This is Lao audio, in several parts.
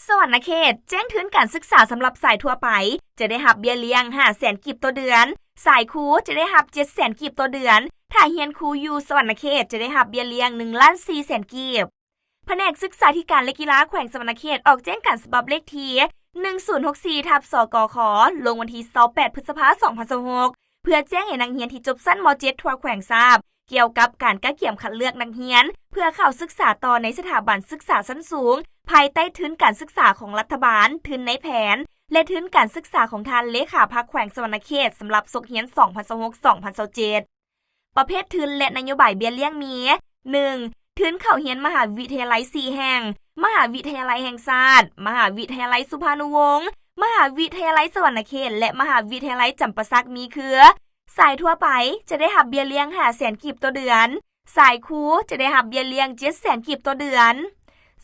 ສະຫວັນນະເຂດ ແຈ້ງທຶນການສຶກສາສຳລັບສາຍທົ່ວໄປ ຈະໄດ້ຮັບເບ້ຍລ້ຽງຫ້າແສນກີບຕໍ່ເດືອນ, ສາຍຄູຈະໄດ້ຮັບເຈັດແສນກີບຕໍ່ເດືອນ, ຖ້າຮຽນຄູຢູ່ສະຫວັນນະເຂດ ຈະໄດ້ຮັບເບ້ຍລ້ຽງໜຶ່ງລ້ານສີ່ແສນກີບ. ພະແນກສຶກສາທິການ ແລະ ກິລາແຂວງສະຫວັນນະເຂດ ອອກແຈ້ງການສະບັບເລກທີໜຶ່ງສູນຫົກສີ່ທັບ ສກຂ ລົງວັນທີຊາວແປດ ພຶດສະພາ ສອງພັນຊາວຫົກ ເພື່ອແຈ້ງໃຫ້ນັກຮຽນທີ່ຈົບຊັ້ນ ມ.ເຈັດ ທົ່ວແຂວງຊາບ ກ່ຽວກັບການກະກຽມຄັດເລືອກນັກຮຽນ ເພື່ອເຂົ້າສຶກສາຕໍ່ໃນສະຖາບັນສຶກສາຊັ້ນສູງ ພາຍໃຕ້ທຶນການສຶກສາຂອງລັດຖະບານ, ທຶນໃນແຜນ ແລະ ທຶນການສຶກສາຂອງທ່ານເລຂາພັກແຂວງສະຫວັນນະເຂດ ສຳລັບສົກຮຽນ ສອງພັນຊາວຫົກ ສອງພັນຊາວເຈັດ. ປະເພດທຶນ ແລະ ນະໂຍບາຍເບ້ຍລ້ຽງມີ ໜຶ່ງ ທຶນເຂົ້າຮຽນມະຫາວິທະຍາໄລສີ່ແຫ່ງ, ມະຫາວິທະຍາໄລແຫ່ງຊາດ, ມະຫາວິທະຍາໄລສຸພານຸວົງ, ມະຫາວິທະຍາໄລສະຫວັນນະເຂດ ແລະ ມະຫາວິທະຍາໄລຈຳປາສັກ ມີຄື: ສາຍທົ່ວໄປ ຈະໄດ້ຮັບເບ້ຍລ້ຽງຫ້າແສນກີບຕໍ່ເດືອນ, ສາຍຄູ ຈະໄດ້ຮັບເບ້ຍລ້ຽງເຈັດແສນກີບຕໍ່ເດືອນ.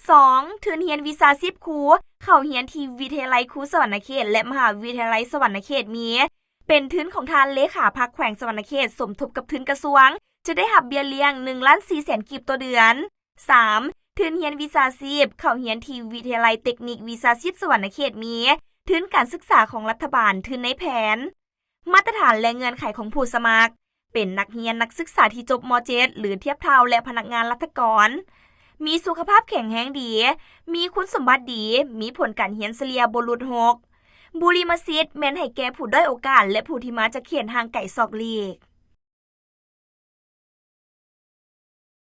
ສອງ ທຶນຮຽນວິຊາຊີບຄູ ເຂົ້າຮຽນທີ່ວິທະຍາໄລຄູສະຫວັນນະເຂດ ແລະ ມະຫາວິທະຍາໄລສະຫວັນນະເຂດມີ ເປັນທຶນຂອງທ່ານເລຂາພັກແຂວງສະຫວັນນະເຂດ ສົມທົບກັບທຶນກະຊວງ ຈະໄດ້ຮັບເບ້ຍລ້ຽງໜຶ່ງລ້ານສີ່ແສນກີບຕໍ່ເດືອນ. ສາມ ທຶນຮຽນວິຊາຊີບ ເຂົ້າຮຽນທີ່ວິທະຍາໄລເຕັກນິກວິຊາຊີບສະຫວັນນະເຂດມີ ທຶນການສຶກສາຂອງລັດຖະບານ, ທຶນໃນແຜນ. ມາດຕະຖານ ແລະ ເງື່ອນໄຂຂອງຜູ້ສະໝັກ ເປັນນັກຮຽນນັກສຶກສາທີ່ຈົບ ມ.ເຈັດ ຫຼື ທຽບເທົ່າ ແລະ ພະນັກງານລັດຖະກອນ, ມີສຸຂະພາບແຂງແຮງດີ, ມີຄຸນສົມບັດດີ, ມີຜົນການຮຽນສະເລ່ຍບໍ່ຫຼຸດຫົກ. ບຸລິມະສິດແມ່ນໃຫ້ແກ່ຜູ້ດ້ອຍໂອກາດ ແລະ ຜູ້ທີ່ມາຈາກເຂດຫ່າງໄກສອກຫຼີກ.